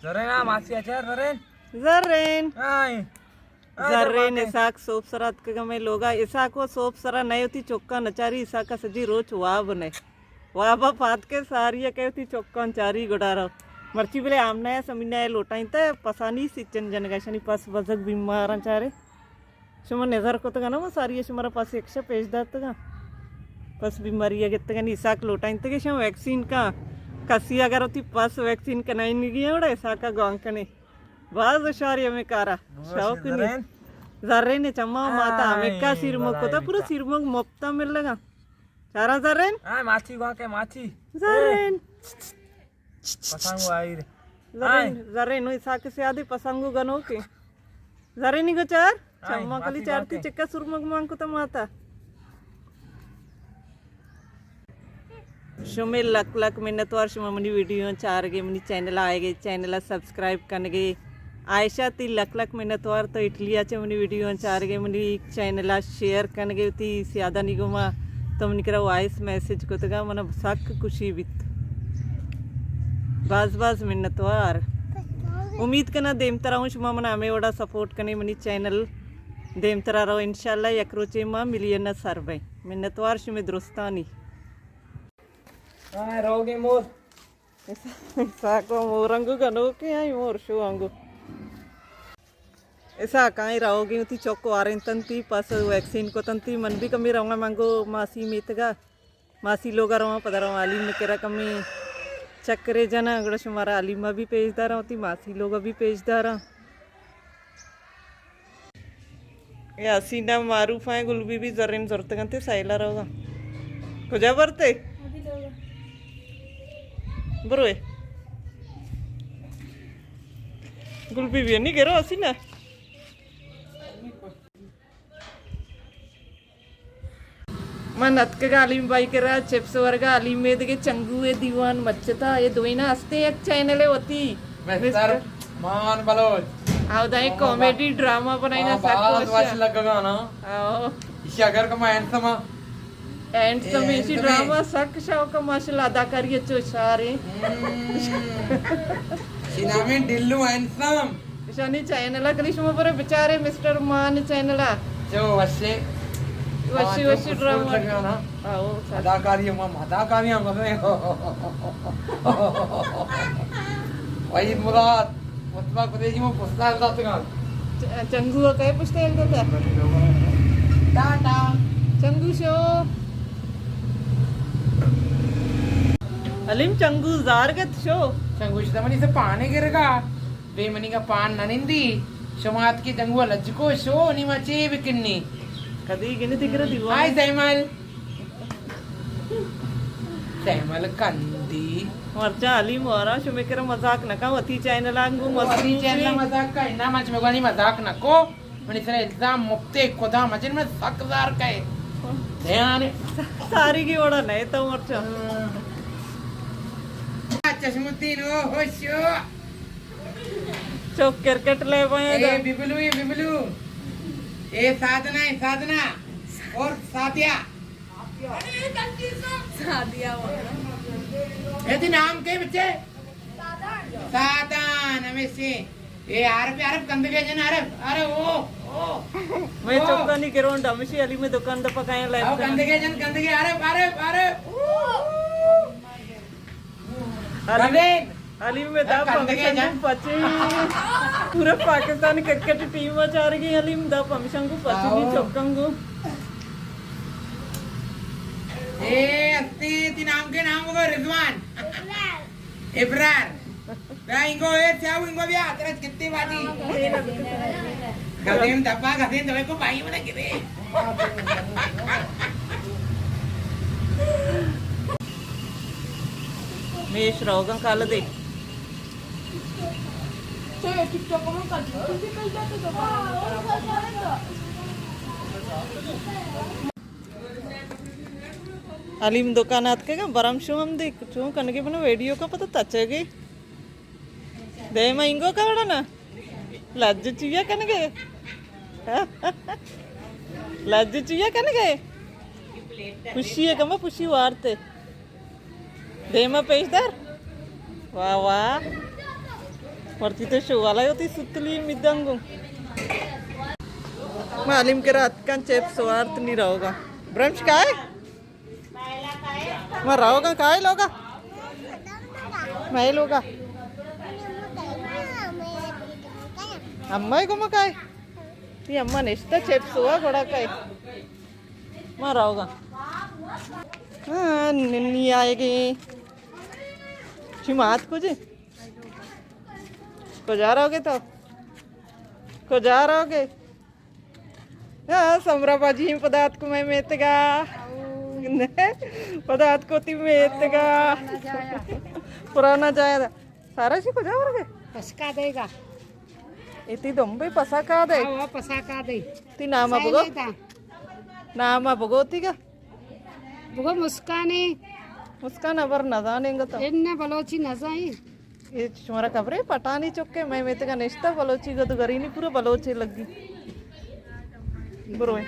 زرین، آ ماسی اچار زرین۔ زرین۔ آئیں۔ آئیں، زرین، زرین۔ اسحاق سوب سرا اتکگا مئے لوگا۔ اسحاق و سوب سرا نئے، وتی چکا نچاری۔ اسحاق سجی روچ واب نئے۔ وابا پاد کے ساری کہ وتی چکان چاری گڈا رو۔ مرچی بلے آمنا یا سمینا لوٹائیں تے پسانی سچن جنگا، شنی پس بزگ بیماراں چارے۔ شما نظر کتگ نہ، ما ساری شمارا پس یکشا پیش داتگا۔ پس بیماری گتگا نی، اسحاق لوٹائینتگے شما ویکسین کا۔ کسی اگر وتی پس ویکسین کنائینگی ہے، وڑا اسحاق گوان کنے۔ باز ہوشاری ہمیں کارا۔ شوق نی۔ زرین۔ زرین چما ماتا ہمیں کا سیرمو کتا، پورا سیرمو مفتا مل لگا۔ چارا زرین۔ ہاں، ماچی گوان کے ماچی۔ زرین۔ پسنگو آئی رے۔ زرین، آئے۔ زرین، نو اسحاق سے آدھی پسنگو گنو کے۔ زرینی گو چار، آئے، چما کلی ماسی چارتی باتیں۔ چکا سرمگ مان کو تماتا۔ شمے لک لک منتوار، شما منی ویڈیو چارگے، منی چینل آئیگے، چینل سبسکرائب کنگے۔ عائشہ، تی لک لک منتوار، تو اٹلی ءَ چہ منی ویڈیو چارگے، منی چینل ءَ شیئر کنگے، وتی سیادانی گوما تو منی کرا وائس میسج کتگا، منا سک خوشی بیت۔ باز باز منتوار۔ امید کناں دیمترا ہوں شما منا ہمے وڑا سپورٹ کنے، منی چینل دیمترا رو، انشاءاللہ یک روچے ما ملین ءَ سر بیں۔ منتوار شمے درستانی۔ ہاں، روگے مور۔ اسحاق ءَ مورانگو گنوکیں، آئی مور شو آنگو۔ اسحاق آئی روگی وتی چک وارینتنتی، پس ویکسین کتنتی، من بھی کمی رواں منگو ماسی میتگا، ماسی لوگا رواں، پدا رواں علیم کرا کمی چکرے جناں، گڑا شمارا علیم بھی پیش داراں، وتی ماسی لوگا بھی پیش داراں۔ اے حسینہ معروف ہیں، گل بی بی زرین زرتگنتے سیلا روگا۔ کجا برتے؟ بروے۔ گل بی بی نی گرو حسینہ۔ من اتکگاں علیم بھائی کرا چپس ورگا، علیم میں دگے چنگو اے دیوان مچتا، اے دوینا ہستے یک چینل اے وتی۔ مسٹر مسٹر مان بلوچ۔ آ، دائیں کامیڈی ڈرامہ بنائینا، سک باز وش وش۔ لگگا نا۔ آؤ۔ ایشی اگر کما ہینڈسم آ۔ ہینڈسم، ایشی ہینڈسم اے۔ ڈرامہ سک شوق، ماشاءاللہ اداکاری اچو شارے۔ ہم۔ ایشی نام اے ڈلو ہینڈسم۔ ایشانی چینل ءَ کلی شما برے بچارے مسٹر مان چینل ءَ۔ چو وشے۔ وشی، وشی ڈرامہ۔ لگا نا۔ آؤ، سر۔ اداکاری ہم، ہم اداکاری ہم کرے۔ وحید مراد، مطبع قریشی میں پستال داتگا۔ چ-، چنگو ءَ کئے پشت ہیل داتا؟ ٹاٹا۔ چنگو شو۔ علیم چنگو زار گت شو۔ چنگو شو منی سے پانے گرگا۔ بے منیگا پان نہ نندی، شما اتکی دنگو لجکو شو، نی ما چے بکنی؟ کدی گنی تکرا دیوان۔ ہائے سیمل۔ سیمل کندی۔ مرچاں علی مورا شمے کرا مذاق نہ کن، وتی چینل آنگو وتی مصروف چینل ایں۔ مذاق کا، انا من شمے گوانی مذاق نہ کو۔ منی سر الزام مپتے، خدا مجن میں سک زار کئے۔ دھیان۔ ساری کی وڑا نہیں تو مرچاں۔ چشم الدین، او ہوشو۔ چوک کرکٹ لے پائے اے دا۔ ببلو، اے ببلو۔ اے سادنا، اے سادنا۔ اور سادیا۔ سادیا والا۔ اے دی نام کے بچے؟ سادان، ہمیشی۔ اے عارف، عارف گندگے جن، عارف، عارف، او، او۔ میں او۔ چوکانی گراؤنڈ ہمیشی علی میں دکان دپا گئے لے۔ او گندگے جن، گندگے، عارف، عارف، عارف۔ او۔ علی، علی میں دا پمیشن کو پچے۔ پورا پاکستان کرکٹ ٹیم چار گئی علی میں دا پمیشن کو پچے بھی چوکن کو۔ اے استے تی نام کے نام ہوگا رضوان۔ ابرار۔ بیا انگو اے سیاو انگو بیا ترس کتے واجی۔ گدیم دبا گدیم دبا کو بھائی منا گدے۔ میش روگن کال دے۔ علیم دکان آتکگا برم شو ہم دیکھ چون کنگے بنا ویڈیو کا پتہ تچگے۔ دیما انگو کاڑا نا۔ لج چیا کنگے؟ لج چیا کنگے؟ پشی ہے کما پشی وارتے۔ دیما پیش دار۔ واہ واہ۔ مرچی تو شوالا ہوتی ستلی میدانگو. معلم کرا اتکان چپس وارت نی روگا. برمش کائے؟ ما روگا کائے لوگا؟ مئے لوگا. اما گما کائے؟ تی اما نشتا چپس ہوا گڑا کائے. ما روگا. ہاں، ننی آئے گی. چی مات کجے؟ کجا روگے تو؟ کجا روگے؟ ہاں، سمرا باجی پدات کو مئے میتگا. پدات کو تی میتگا. پرانا جایا دا. سارا جی کجا ورگے؟ پسکا دے گا. اے تی دمبے پسا کا دے؟ ہاں، وہ پسا کا دے. تی نام بگو. نام بگو تی گا. بگو مسکانے. مسکان ابر نزانیں گا تو. ان بلوچی نزائیں. اے شمارا خبرے پٹانی چکے، مئے میتگا نشتا بلوچی گدو گرینی پورا بلوچے لگی. بروئے.